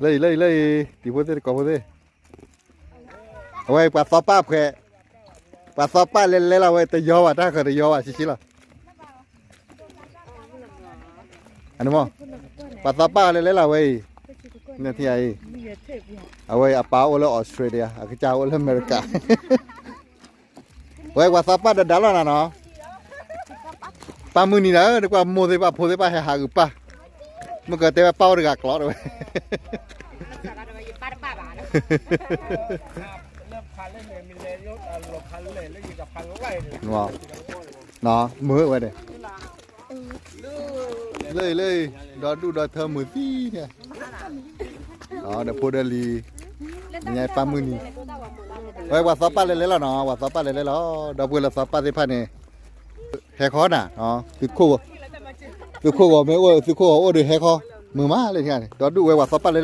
လၢအံၤ လၢအံၤ လၢအံၤ တံၤဖိသ့ၣ် တံၤဖိသ့ၣ်, အဝဲပှၤသီပၢ်ဖှဲး, ပှၤသီပၢ်လဲၤလဲၤလီၤဝဲ တယီၤဘၣ် တၢ်ဃၢၤတယီၤဘၣ် ဆံးဆံးလီၤ. အန့ၣ်မ့ၢ် ပှၤသီပၢ်လဲၤလဲၤလီၤဝဲအံၤ, နထံၣ်အံၤ, အဝဲအံၤ အပၢ်အိၣ်လၢ Australia အကစၢ်အိၣ်လၢအမဲရကၤ, ဝဲပှၤသီပၢ်ဒီးဒါလီၤနၤနီၤ, ပၢ်မုၢ်နံၤဒီး နကွၢ်မိၢ်သ့ၣ်တဖၣ်ဖိသ့ၣ်တဖၣ်ဟဲဟးဂုာ်ပၢ်, မ့ၢ်ကတဲဝဲပၢ်အိၣ်တဂၤကျိးတဝဲ မုာ်ဝဲဒၣ်, လၢအံၤ လၢအံၤ ဒီဒူၣ်ဒီထၢမုာ်သံန့ၣ်, ဒီးဖိဒီလံၤ, ညါပၢ်မုၢ်နံၤ, ဝဲပှၤသီပၢ်လဲၤလဲၤလီၤနီၤ, ပှၤသီပၢ်လဲၤလဲၤလီၤ, ဒီပုၢ်ဝဲၢ်လၢသီပၢ်သ့ၣ်တဖၣ်န့ၣ်, ဟဲခီနၤ, သုးခိၣ်ဂီၤမ့ၢ်အိၣ် သုးခိၣ်ဂီၤအိၣ်ဒီးဟဲခီ, မုာ်မးလၢန့ၣ်, ဒီဒူၣ်ဝဲပှၤသီပၢ်လဲၤ